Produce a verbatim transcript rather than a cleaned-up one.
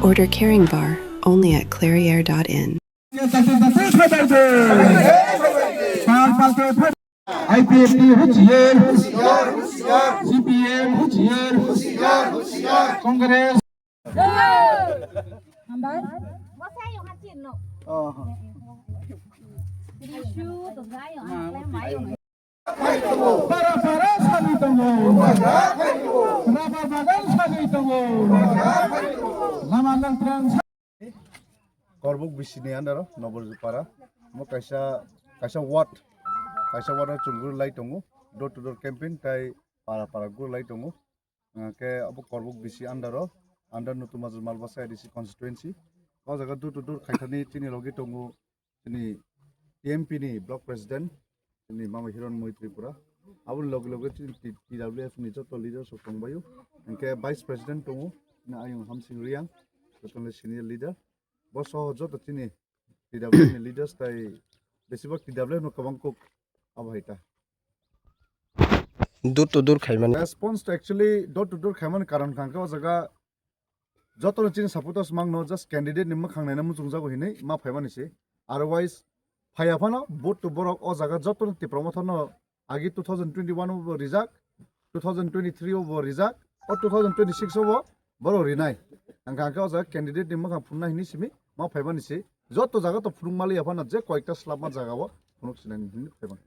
Order Caring Bar, only at clairiere dot in. I P F T husiar, C P M husiar, Congress. Para para sani tongo, rubber bagan sani tongo, lama lengprang. Korbuk bisini andaro Noborjupara. Mo kaisa, kaisa ward, kaisa ward o chungur lai tongo. Door to door campaign tai para para gur lai tongo. Ke abo Korbuk bisi andaro, under Nutumajar Malbasa A D C constituency. O jaga door to door khaithani chini logi tongo. Chini T M P ni block president, chini mama Hiron Moi Tripura. Abo loge loge chini T-, T W F ni joto leaders rok tongbaio. Hingke vice president tongo, chini ayung Hamsing Riang, joto ni senior leader. Bo soho joto chini T W F ni leaders tai besibak T W F no kwbang kok abo hai ta. Dur to dur khaimani. Response to actually door to door khaimani karon kangkhe o jaga jotono chini supporters mangno just candidate ni mwkhang naina muchungjago hinwi ma phaimani se. Otherwise phaiya phano vote to borok o jaga jotono Tipra Motha no agi two thousand twenty-one o bo rijak, two thousand twenty-three o bo rijak, o two thousand twenty-six o bo borok rinai. Hingkha hingkhe o jaga candidate ni mwkhang phunukna hinwi simi ma phaimani se. Joto jaga to phunuk maliya phano je koyekta slabma jaga o phunuk sinani hinwi phaimani.